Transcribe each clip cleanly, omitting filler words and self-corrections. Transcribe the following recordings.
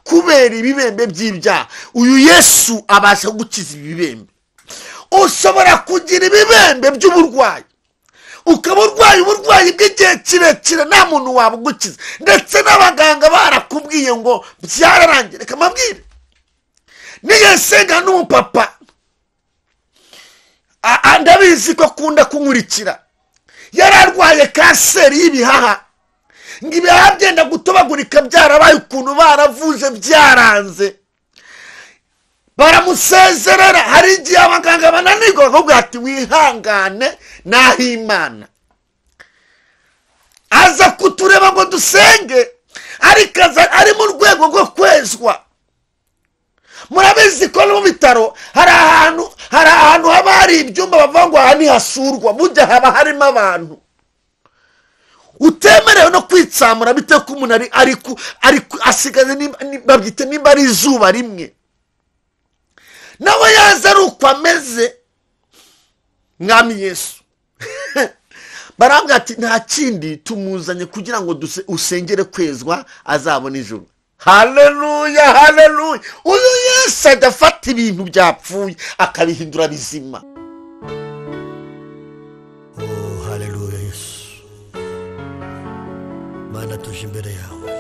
Kubera ibibembe by'ibyaha, uyu Yesu abasha gukiza ibibembe. Ushobora kugira ibibembe by'uburwayi, ukaba urwaye uburwayi bw'igihe kirekire nta muntu wabugukiza, ndetse n'abaganga barakubwiye ngo byararangiye. Reka mbabwire, niyo nsenga n'umupapa, ndabizi ko akunda kunkurikira, yari arwaye kanseri y'ibihaha, ngo ibihaha byenda gutobagurika, byarabaye ukuntu baravuje byaranze, baramusezerera. Hari igihe abaganga bananirwa bakakubwira ati wihangane naho Imana. Aza kutureba ngo dusenge, ariko ari mu rwego rwo kwezwa. Murabizi ko no mu bitaro hari ahantu haba hari ibyumba bavuga ngo aha ntihasurwa, mujya haba harimo abantu utemerewe no kwitsamura, bitewe ko umuntu ari asigaze, babyita nimba ari izuba rimwe, nawe yaza ari uko ameze. Mwami Yesu barambwira ati nta kindi tumuzanye kugira ngo usengere kwezwa azabona ijuru. Haleluya, haleluya. Uyu Yesu adafata ibintu byapfuye akabihindura bizima. Oh, haleluya Yesu. Mana, tuje imbere yawe,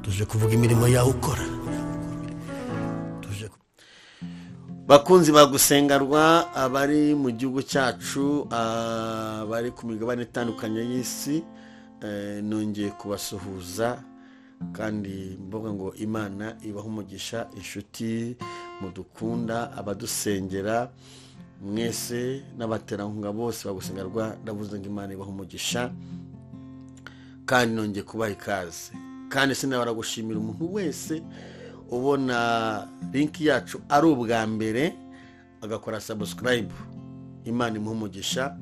tuje kuvuga imirimo yawe ukora. Bakunzi bagusengarwa, abari mu gihugu cyacu, abari ku migabane itandukanye y'isi, nongeye kubasuhuza kandi mvuga ngo Imana ibahe umugisha. Inshuti mudukunda, abadusengera mwese n'abaterankunga bose bagusengarwa, ndavuze ngo Imana ibahe umugisha kandi nongeye kubaha ikaze. Kandi sinabara gushimira umuntu wese ubona link yacu ari ubwa mbere agakora subscribe. Imana imuhe umugisha.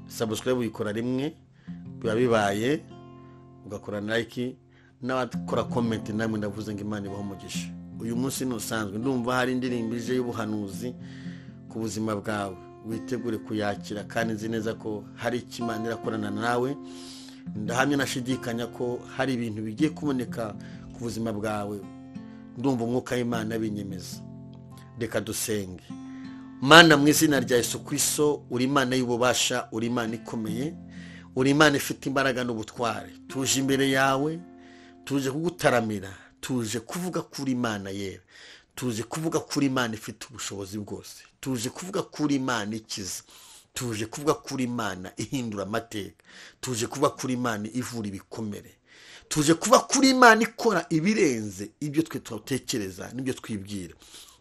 Subscribe uyikora rimwe biba bibaye, ugakora like n'abakora comment, namwe ndavuze ngo Imana ibahe umugisha. Uyu munsi ntusanzwe, ndumva hari indirimbo ije y'ubuhanuzi ku buzima bwawe, witegure kuyakira kandi nzi neza ko hari icyo Imana irakorana nawe. Ndahamya nashidikanya ko hari ibintu bigiye kuboneka ku buzima bwawe, ndumva umwuka w'Imana binyemeza. Reka dusenge. Mana, mu izina rya Yesu Kristo, uri Imana y'ububasha, uri Imana ikomeye, uri Imana ifite imbaraga n'ubutware. Tuje imbere yawe, tuje kugutaramira, tuje kuvuga kuri Imana yera, tuje kuvuga kuri Imana ifite ubushobozi bwose, tuje kuvuga kuri Imana ikiza, tuje kuvuga kuri Imana ihindura amateka, tuje kuvuga kuri Imana ivura ibikomere, tuje kuba kuri Imana ikora ibirenze ibyo twe tutekereza n'ibyo twibwira.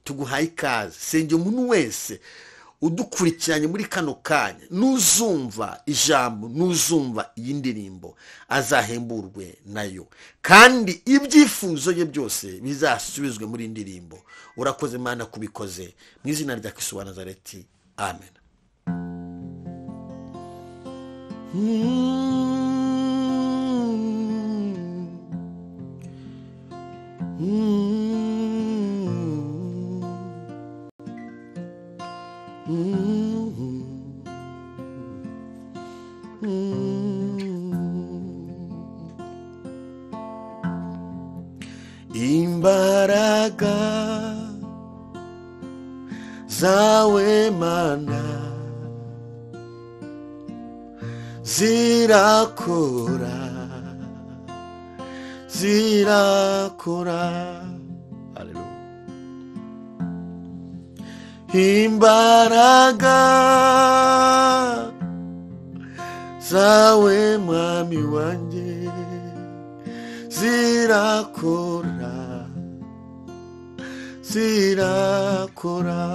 Tuguhaye ikaze. Senge umuntu wese udukurikiranye muri kano kanya, nuzumva ijambo, nuzumva iyi ndirimbo, azahemburwe nayo, kandi ibyifuzo bye byose bizasubizwe muri iyi ndirimbo. Urakoze Imana kubikoze, mu izina rya Kristo wa Nazareti, amen. Imbaraga zawe Mana zirakora, zirakora. Haleluya. Imbaraga zawe Mwami wanjye zirakora, zirakora.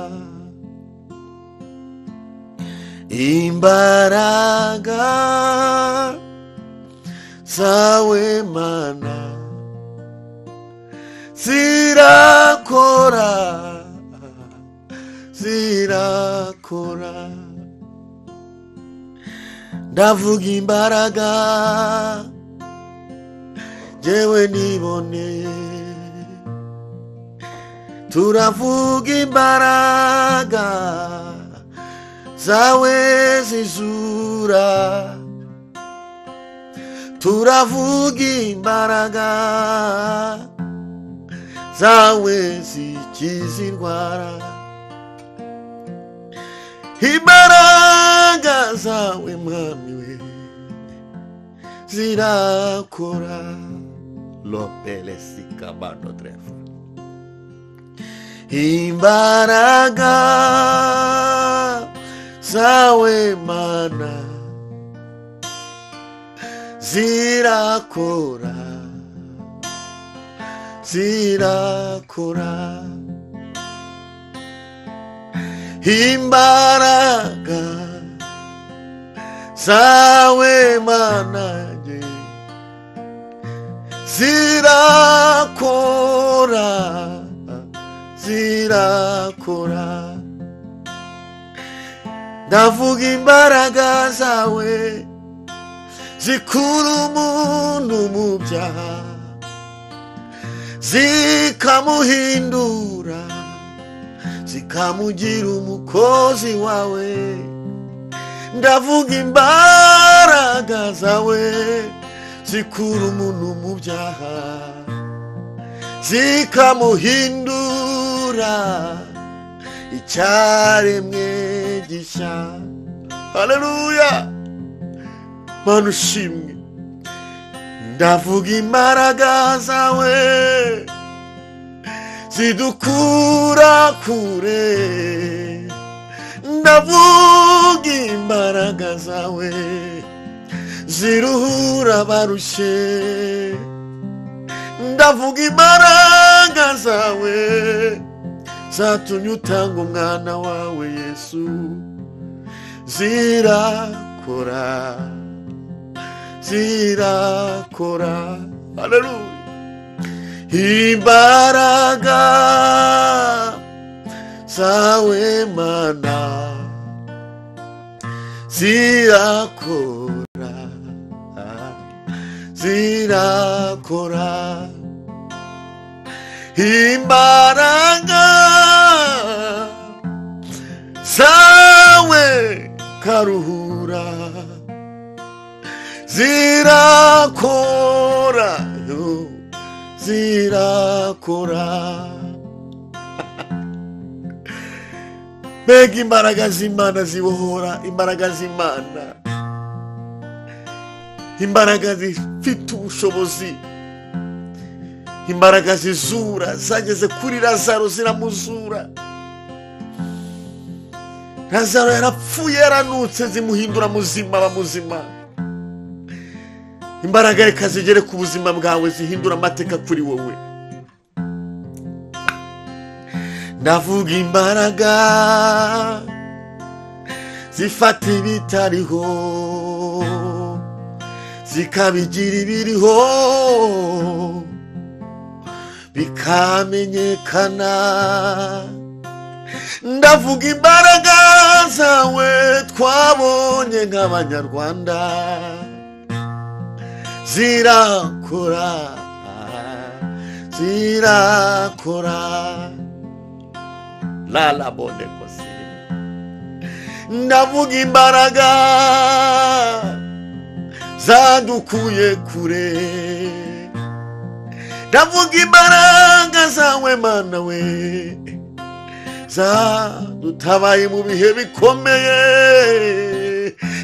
Imbaraga zawe Mana zirakora, zirakora. Ndavuga imbaraga jewe niboneye, turavuga imbaraga zawe zizura, Turavuga imbaraga zawe zikiza indwara. Imbaraga zawe mwami we zirakora. Lopelesikabano trefa. Imbaraga zawe mana zirakora, zirakora. Imbaraga zawe mana zirakora, zirakora. Ndavuga imbaraga zawe zikura umuntu mu byaha, zikamuhindura, zikamugira umukozi wawe. Ndavuga imbaraga zawe zikura umuntu mu byaha, zikamuhindura icyaremwe gishya. Haleluya, Mana ushimwe. Ndavuga imbaraga zawe zidukura kure. Ndavuga imbaraga zawe ziruhura abarushye. Ndavuga imbaraga zawe zatumye utanga umwana wawe Yesu. Zirakora, zirakora. Haleluya. Imbaraga zawe mana zirakora, zirakora. Imbaraga zawe karuhura zirakora, zirakora. Mbega imbaraga z'Imana zibohora, imbaraga z'Imana, imbaraga zifite ubushobozi, imbaraga zizura zageze kuri Lazaro ziramuzura. Lazaro yarapfuye yaranutse, zimuhindura muzima, aba muzima. Imbaraga reka zigere ku buzima bwawe, zihindura amateka kuri wowe. Ndavuga imbaraga zifata ibitariho zikabigira ibiriho bikamenyekana. Ndavuga imbaraga zawe twabonye nk'abanyarwanda zirakora, zirakora. Lala bone kosi. Ndavuga imbaraga zadukuye kure. Ndavuga imbaraga zawe mana we zadutabaye mu bihe bikomeye.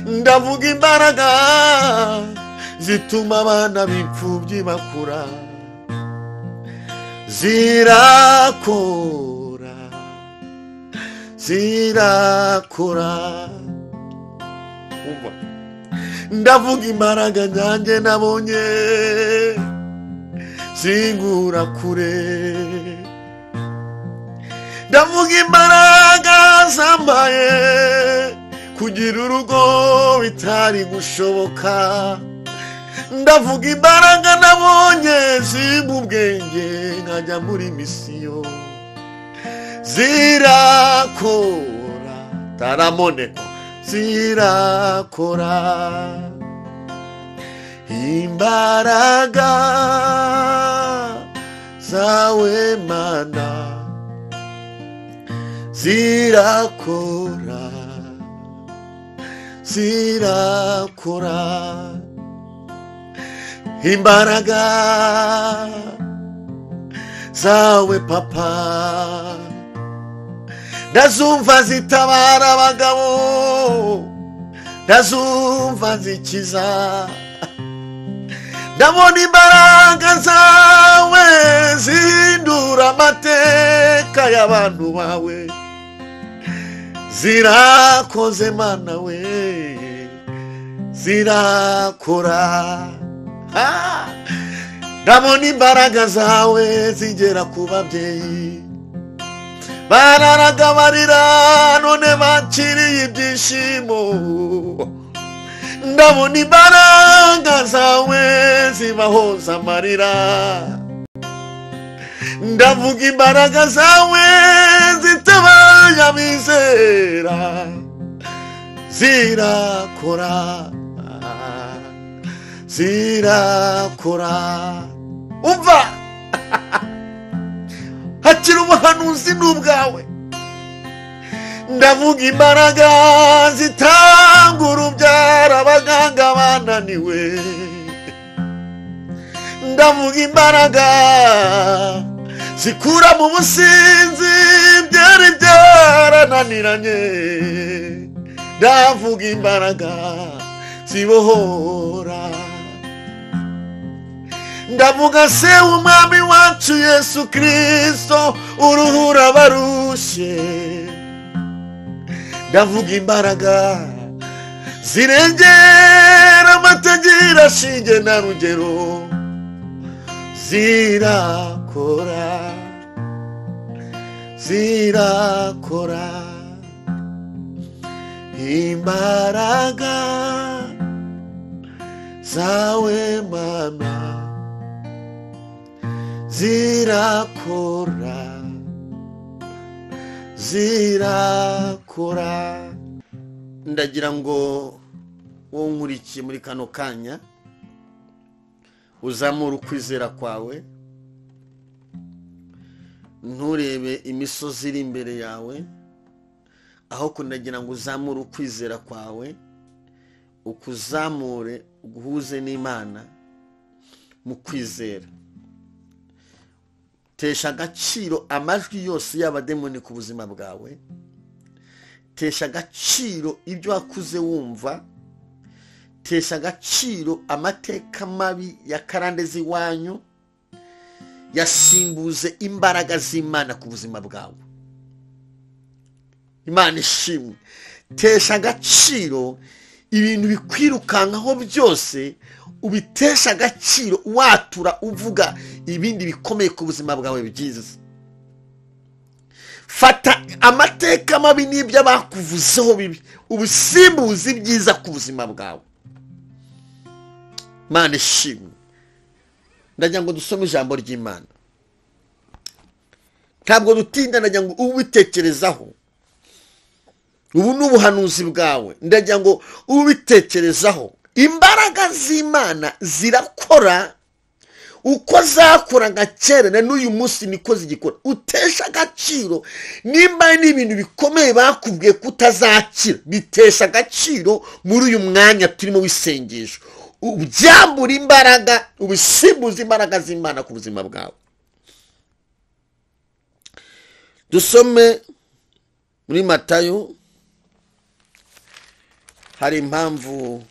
Ndavuga imbaraga zituma abana b'imfubyi bakura. Zirakora, zirakora. Ndavuga imbaraga nyanjye nabonye zingura kure. Ndavuga imbaraga zambaye kugira urugo bitari gushoboka. Ndavuga imbaraga nabonye zimpa ubwenge nkajya muri misiyo. Zirakora, taramoneko, zirakora. Imbaraga zawe mana zirakora, zirakora. Imbaraga zawe papa, ndazumva zitabara abagabo, ndazumva zikiza. Ndabona imbaraga zawe zihindura amateka y'abantu bawe. Zirakoze Mana we, zirakora. Ndabona imbaraga zawe zigera ku babyeyi bararaga barira none bakiriye ibyishimo. Ndabona imbaraga zawe zibahoza amarira. Ndavuga imbaraga zawe zitabaye abizera. Zirakora, zirakora. Umva, hakiri ubuhanuzi n'ubwawe. Ndavuga imbaraga zitanga urubyaro abaganga bananiwe. Ndavuga imbaraga zikura mu businzi byari byarananiranye. Ndavuga imbaraga zibohora. Ndavuga se umwami wacu Yesu Kristo uruhura abarushe. Ndavuga imbaraga zirengera amatagira shinge na rugero. Zirakora, zirakora. Imbaraga zawe Mana zirakora, zirakora. Ndagira ngo wowe nkurikiye muri kano kanya uzamure ukwizera kwawe, nturebe imisozi iri imbere yawe, aho kunagira ngo uzamure ukwizera kwawe, ukuzamure uguhuze n'Imana mu kwizera. Tesha agaciro amajwi yose y'abademoni ku buzima bwawe. Tesha agaciro ibyo wakuze wumva. Tesha agaciro amateka mabi ya karande z'iwanyu, yasimbuze imbaraga z'Imana ku buzima bwawe. Imana ishimwe. Tesha agaciro ibintu bikwirukankaho byose, ubitesha agaciro watura uvuga ibindi bikomeye ku buzima bwawe byiza. Fata amateka mabi n'ibyo bakuvuzeho bibi, ubusimbuze ibyiza ku buzima bwawe. Imana ishimwe. Ndagira ngo dusome ijambo ry'Imana. Ntabwo dutinda, ndagira ngo ubitekerezaho. Ubu ni ubuhanuzi bwawe. Ndagira ngo ubitekerezaho. Imbaraga z'Imana zirakora uko zakoraga kera na n'uyu munsi niko zigikora. Utesha agaciro nimba n'ibintu bikomeye bakubwiye kutazakira, bitesha agaciro muri uyu mwanya turimo w'isengesho. Ubyambura imbaraga, ubisimbuza imbaraga z'Imana ku buzima bwawe. Dusome muri Matayo. Hari impamvu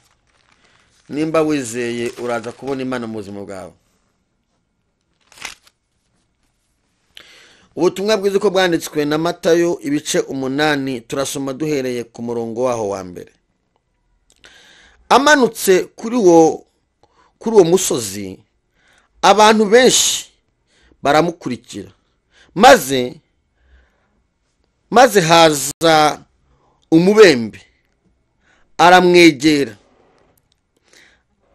nimba wizeye uraza kubona Imana mu buzima bwawe. Ubutumwa bwiza uko bwanditswe na Matayo ibice 8, turasoma duhereye ku murongo waho wa mbere. Amanutse kuri uwo musozi, abantu benshi baramukurikira, maze haza umubembe aramwegera,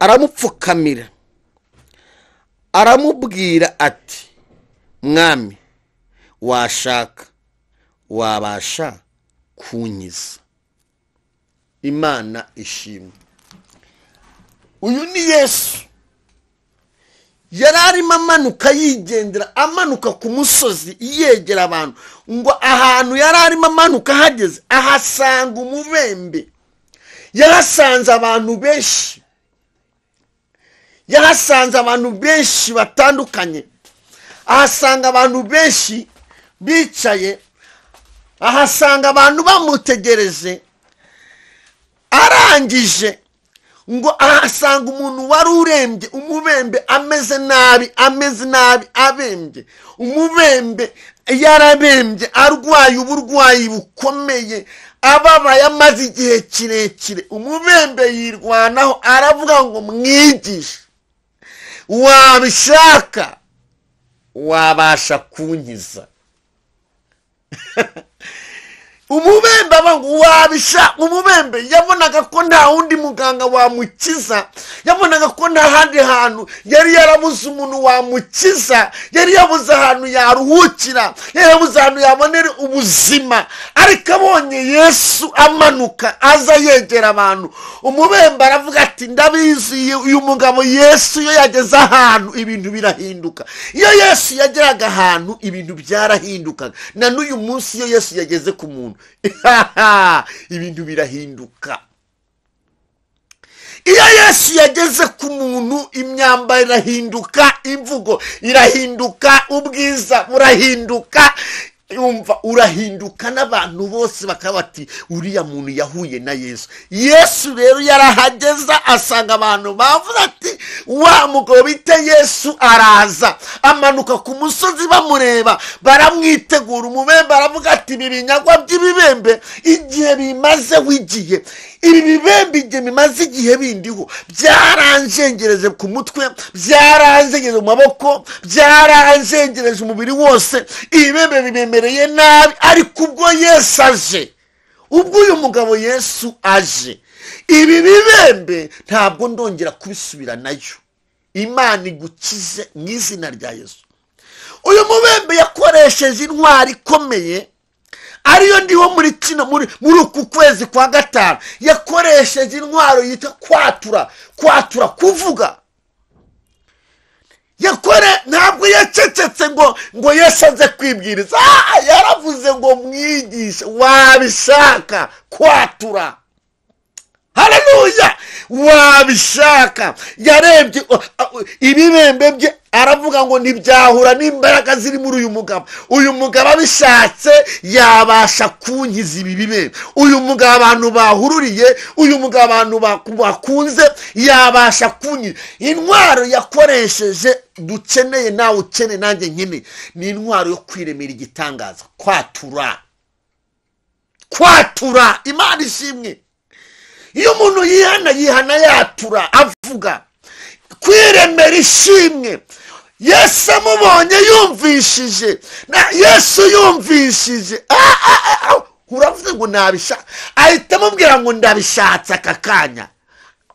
aramupfukamira, aramubwira ati: Mwami, washaka wabasha kunkiza. Imana ishimwe. Uyu ni Yesu. Yari arimo amanuka yigendera, amanuka ku musozi yegera abantu, ngo ahantu yari arimo amanuka hageze ahasanga umubembe. Yarasanze abantu benshi, Yahasanze abantu benshi batandukanye, ahasanga abantu benshi bicaye, ahasanga abantu bamutegereje. Arangije ngo ahasanga umuntu wari urembye, umubembe ameze nabi, ameze nabi, abembye. Umubembe yarabembye, arwaye uburwayi bukomeye, ababaye amaze igihe kirekire. Umubembe yirwanaho aravuga ngo mwigishe, wabishaka wabasha kunkiza. Umubembe abangu wabisha. Umubembe yabonaga ko nta wundi muganga wamukiza, yabonaga ko nta handi hantu yari yarabuze umuntu wamukiza, yari yabuze ahantu yaruhukira, yari yabuze ahantu yabonera ubuzima. Ariko abonye Yesu amanuka aza yegera abantu, umubembe aravuga ati ndabizi uyu mugabo Yesu iyo yageze ahantu ibintu birahinduka. Iyo Yesu yageraga ahantu ibintu byarahindukaga. Na n'uyu munsi iyo Yesu yageze ku muntu ibintu birahinduka. Iyo Yesu yageze ku muntu imyambaro irahinduka, imvugo irahinduka, ubwiza burahinduka, yumva urahinduka, n'abantu bose bakaba bati uriya muntu yahuye na Yesu. Yesu rero yarahageza asanga abantu bavuze ati wa mugabo bita Yesu araza. Amanuka ku musozi bamureba, baramwitegura. Umubembe aravuga ati ibi binyagwa by'ibibembe igihe bimaze wigiye, ibi bibembe igihe bimaze igihe bindiho, byaranjengereje ku mutwe, byaranjengereje mu maboko, byaranjengereje umubiri wose, ibibembe bibemereye nabi. Ariko ubwo Yesu aje, ubwo uyu mugabo Yesu aje, ibi bibembe ntabwo ndongera kubisubira nayo. Imana igukize mu izina rya Yesu. Uyu mubembe yakoresheje intwari ikomeye, ariyo ndiho muri kino muri uku kwezi kwa gatanu. Yakoresheje intwaro yita kwatura, kwatura kuvuga. Yakore ntabwo yacecetse ngo Yesu aze kwibwiriza. Yaravuze ngo mwigishe, wabishaka kwatura. Haleluya, wabishaka. Yarebye ibibembe bye aravuga ngo ntibyahura n'imbaraga ziri muri uyu mugabo. Uyu mugabo abishatse yabasha kunkiza ibi bibembe. Uyu mugabo abantu bahururiye, uyu mugabo abantu bakunze, yabasha kunkiza. Intwaro yakoresheje dukeneye, nawe ukeneye, nanjye nkeneye, ni intwaro yo kwiremera igitangaza, kwatura, kwatura. Imana ishimwe. Iyo umuntu yihana, yihana yatura, avuga kwiremera ishimwe. Yesu amubonye yumvishije, na Yesu yumvishije, uravuze ngo nabishaka, ahita amubwira ngo ndabishatse aka kanya.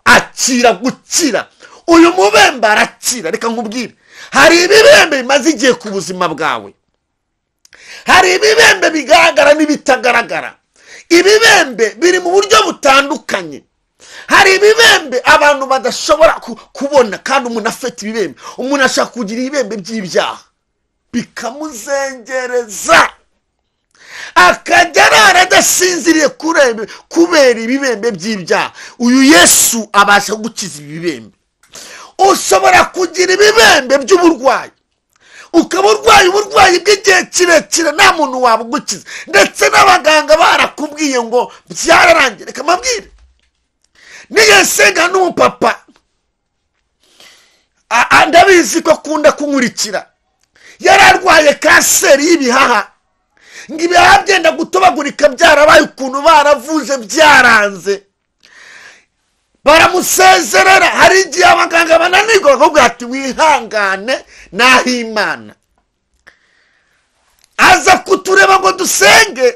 Akira gukira. Uyu mubembe arakira. Reka nkubwire, hari ibibembe bimaze igihe ku buzima bwawe, hari ibibembe bigaragara n'ibitagaragara. Ibibembe biri mu buryo butandukanye. Hari ibibembe abantu badashobora kubona, kandi umuntu afite ibibembe, umuntu ashaka kugira ibibembe by'ibyaha bikamuzengereza, akajya arara adasinziriye kubera ibibembe by'ibyaha. Uyu Yesu abasha gukiza ibibembe. Ushobora kugira ibibembe by'uburwayi, ukaba urwaye uburwayi bw'igihe kirekire nta muntu wabugukiza, ndetse n'abaganga barakubwiye ngo byararangiye. Reka mbabwire, niyo nsenga n'umupapa, ndabizi ko akunda kunkurikira, yararwaye kanseri y'ibihaha, ngo ibihaha byenda gutobagurika, byarabaye ukuntu baravuje byaranze, baramusezerera. Hari igihe abaganga bananirwa bakakubwira ati wihangane naho Imana. Aza kutureba ngo dusenge,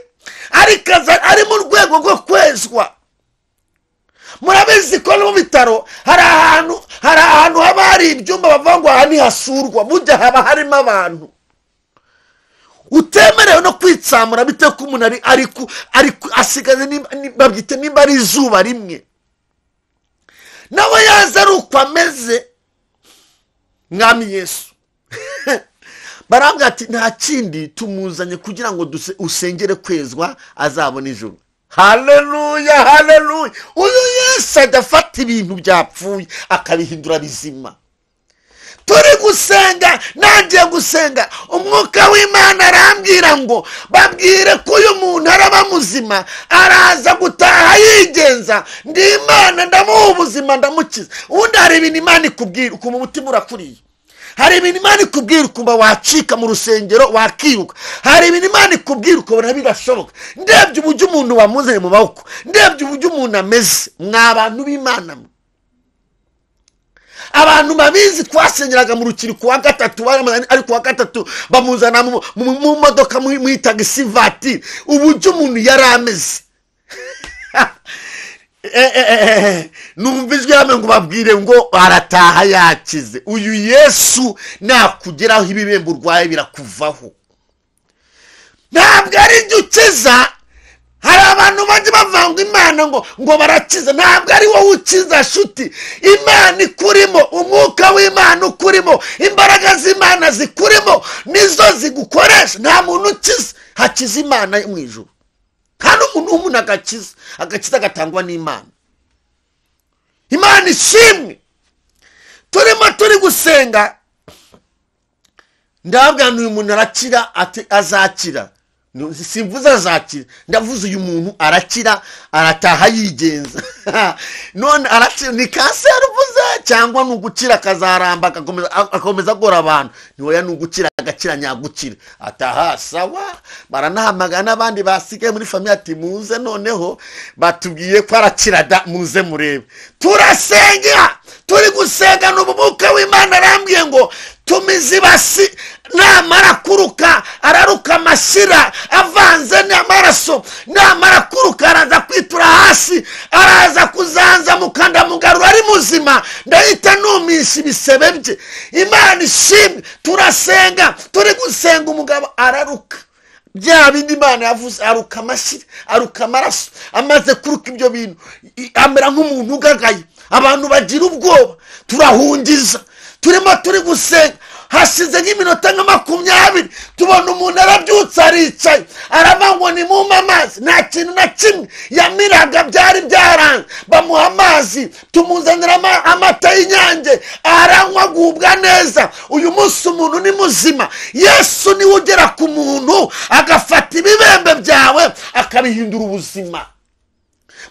ariko ari mu rwego rwo kwezwa. Murabizi ko no mu bitaro hari ahantu haba hari ibyumba bavuga ngo aha ntihasurwa, burya haba harimo abantu utemerewe no kwitsamura, bitewe ko umuntu ari asigaze, babyita nimba ari izuba rimwe, nawe yaza ari uko ameze. Mwami Yesu barambwira ati nta kindi tumuzanye kugira ngo usengere kwezwa azabona ijuru. Haleluya, haleluya. Uyu Yesu adafata ibintu byapfuye akabihindura bizima. Turi gusenga, nagiye gusenga, umwuka w'Imana arambwira ngo babwire ko uyu muntu araba muzima, araza gutaha yigenza, ndi Imana ndamuha ubuzima ndamukiza. Ubundi hari ibintu Imana ikubwira ukumva umutima urakuriye, hari ibintu Imana ikubwira ukumva wacika mu rusengero wakiruka, hari ibintu Imana ikubwira ukabona birashoboka. Ndebye uburyo umuntu wamuzanye mu maboko, ndebye uburyo umuntu ameze, mwa bantu b'Imana mwe. Abantu babizi twasengeraga mu rukiri kuwa gatatu, ari kuwa gatatu bamuzana mu modoka mu tagisi vatiri, uburyo umuntu yari ameze. Numva ijwi yamwe ngo babwire ngo arataha yakize. Uyu Yesu nakugeraho ibibembe urwaye birakuvaho. Ntabwo ari ibyo ukiza. Hari abantu bajya bavanga Imana ngo barakiza. Ntabwo ari wowe ukiza shuti. Imana ikurimo, umwuka w'Imana ukurimo, imbaraga z'Imana zikurimo, nizo zigukoresha. Nta muntu ukiza, hakiza Imana mu ijuru. Kandi umuntu agakiza, agakiza agatangwa n'Imana. Imana ishimwe. Turimo turi gusenga, ndabwira uyu muntu arakira, ati azakira. Simvuze azakira, ndavuze uyu muntu arakira, arataha yigenza. None arakira ni kanseri uvuze cyangwa ni ugukira akazaramba akomeza agora abantu? Ni oya, ni ugukira agakira nyagukira, ataha sawa. Baranahamagara n'abandi basigaye muri famiye ati muze, noneho batubwiye ko arakira da, muze murebe. Turasenga, turi gusenga n'umwuka w'Imana arambwiye ngo tumize ibasi, namara kuruka araruka amashyira avanze n'amaraso, namara kuruka araza kwitura hasi, araza kuzanzamuka ndamugarura ari muzima, ndahita numisha ibisebe bye. Imana ishimwe. Turasenga, turi gusenga, umugabo araruka bya bindi Imana yavuze, aruka amashyira, aruka amaraso. Amaze kuruka ibyo bintu amera nk'umuntu ugagaye, abantu bagira ubwoba, turahungiza. Turimo turi gusenga, hashize nk'iminota nka 20, tubona umuntu arabyutse aricaye, aravuga ngo nimumpe amazi. Nta kintu na kimwe yamiraga, byari byaranze. Bamuha amazi, tumuzanira amata y'inyange, aranywa agubwa neza. Uyu munsi umuntu ni muzima. Yesu niwe ugera ku muntu agafata ibibembe byawe akabihindura ubuzima.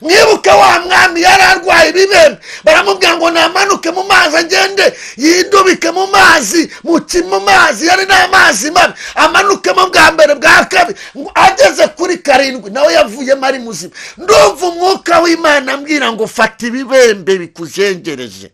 Mwibuke wa mwami yari arwaye ibibembe, baramubwira ngo namanuke mu mazi agende yidubike mu mazi, mu mazi yari n'amazi mabi, amanukemo bwa mbere bwa kabiri, ageze kuri 7 nawe yavuyemo ari muzima. Ndumva umwuka w'Imana ambwira ngo fata ibibembe bikujengereje,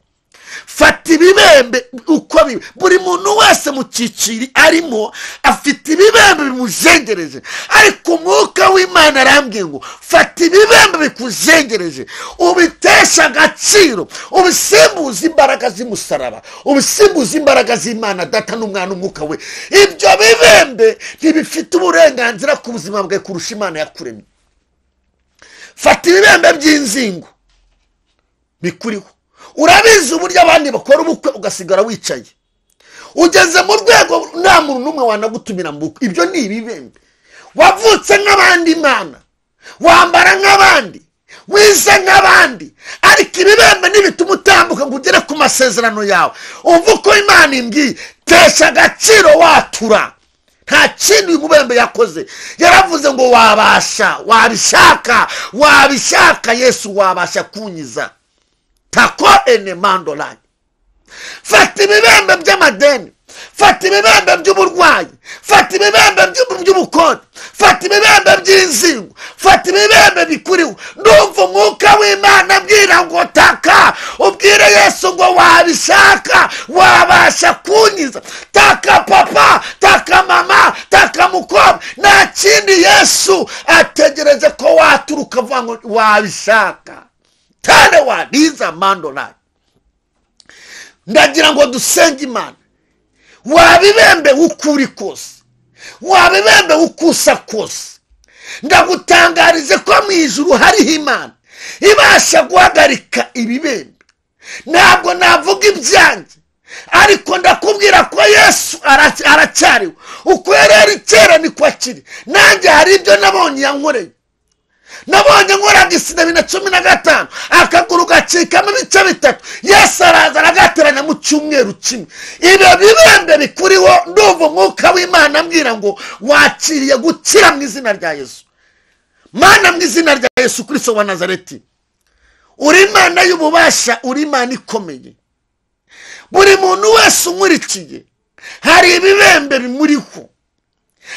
fata ibibembe uko bibi. Buri muntu wese mu cyiciri arimo afite ibibembe bimujengereje, ariko umwuka w'Imana arambwiye ngo fata ibibembe bikujengereje, ubitesha agaciro, ubisimbuze imbaraga z'umusaraba, ubisimbuze imbaraga z'Imana Data n'Umwana n'Umwuka we. Ibyo bibembe ntibifite uburenganzira ku buzima bwawe kurusha Imana yakuremye. Fata ibibembe by'inzingo bikuriho. Urabizi uburyo abandi bakora ubukwe ugasigara wicaye, ugeze mu rwego nta muntu n'umwe wanagutumira mu bukwe. Ibyo ni ibibembe. Wavutse nk'abandi Imana, wambara nk'abandi, wize nk'abandi, ariko ibibembe ntibituma utambuka ngo ugere ku masezerano yawe. Umva uko Imana imbwiye, tesha agaciro watura. Nta kintu uyu mubembe yakoze, yaravuze ngo wabasha, wabishaka, wabishaka Yesu wabasha kunyiza. Tako ene mandolani. Fata ibibembe by'amadeni, fata ibibembe by'uburwayi, fata ibibembe by'ubukode, fata ibibembe by'inzingo, fata ibibembe bikuriho. Ndumva umwuka w'Imana ambwira ngo taka, ubwire Yesu ngo wabishaka, wabasha kunyiza. Taka papa, taka mama, taka mukobwa. Nta kindi Yesu ategereje ko waturuka avuga ngo wabishaka. Tane wadiza mandolani. Ndagira ngo dusenge Imana. Wabibembe ukuri kose, wabibembe ukusa kose, ndagutangarize ko mu ijuru hariho Imana ibasha guhagarika ibibembe. Ntabwo navuga ibyanjye, ariko ndakubwira ko Yesu aracyariho. Uko yari kera niko akiri. Nanjye hari ibyo nabonye yankoreye. Nabonye nkora gisida 2015 akaguru gacikamo ibice 3, Yesu araza aragateranya mu cyumweru kimwe. Ibyo bibembe bikuriho, ndumva umwuka w'Imana ambwira ngo wakiriye gukira mu izina rya Yesu. Mana, mu izina rya Yesu Kristo wa Nazareti, uri Imana y'ububasha, uri Imana ikomeye. Buri muntu wese unkurikiye hari ibibembe bimuriho,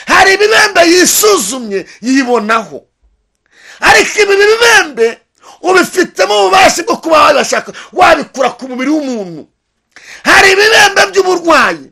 hari ibibembe yisuzumye yibonaho, ariko ibi bibembe ubifitemo ububasha bwo kuba wabashaka wabikura ku mubiri w'umuntu. Hari ibibembe by'uburwayi,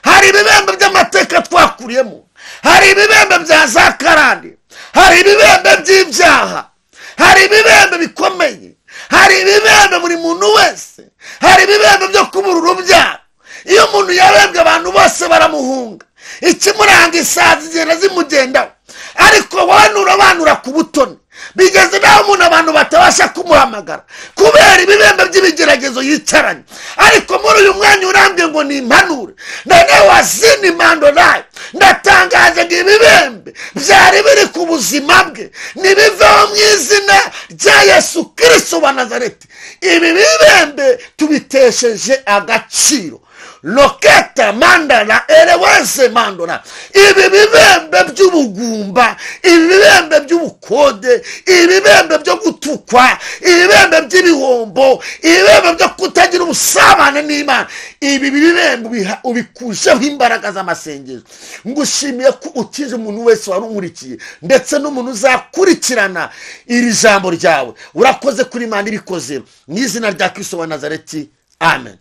hari ibibembe by'amateka twakuriyemo, hari ibibembe bya za karande, hari ibibembe by'ibyaha, hari ibibembe bikomeye, hari ibibembe buri muntu wese, hari ibibembe byo kubura urubyaro. Iyo umuntu yabembwe abantu bose baramuhunga, ikimuranga isazi zigenda zimugendaho, ariko wanura banura ku butoni, bigeze naho umuntu abantu batabasha kumuhamagara kubera ibibembe by'ibigeragezo yicaranye. Ariko muri uyu mwanya urambye ngo ni impanure none wazini mandonaye, ndatangaje ngo ibibembe byari biri ku buzima bwe nibiveho mu izina rya Yesu Kristo wa Nazareti. Ibi bibembe tubitesheje agaciro. Loketa mandala ereweze mandora. Ibi bibembe by'ubugumba, ibi bibembe by'ubukode, ibi bibembe byo gutukwa, ibi bibembe by'ibihombo, ibi bibembe byo kutagira ubusabane n'Imana, ibi bibembe ubikujeho imbaraga z'amasengesho. Ngushimiye ko ukije umuntu wese wari unkurikiye ndetse n'umuntu uzakurikirana iri jambo ryawe. Urakoze kuri Imana ibikoze mu izina rya Kristo wa Nazareti, amen.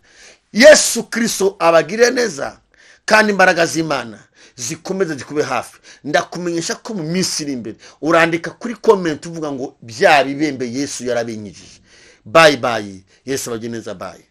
Yesu Kristo abagirire neza kandi imbaraga z'Imana zikomeze zikube hafi. Ndakumenyesha ko mu minsi iri imbere urandika kuri comment uvuga ngo bya bibembe Yesu yarabinyigije. Bye bye. Yesu abagirire neza, bye.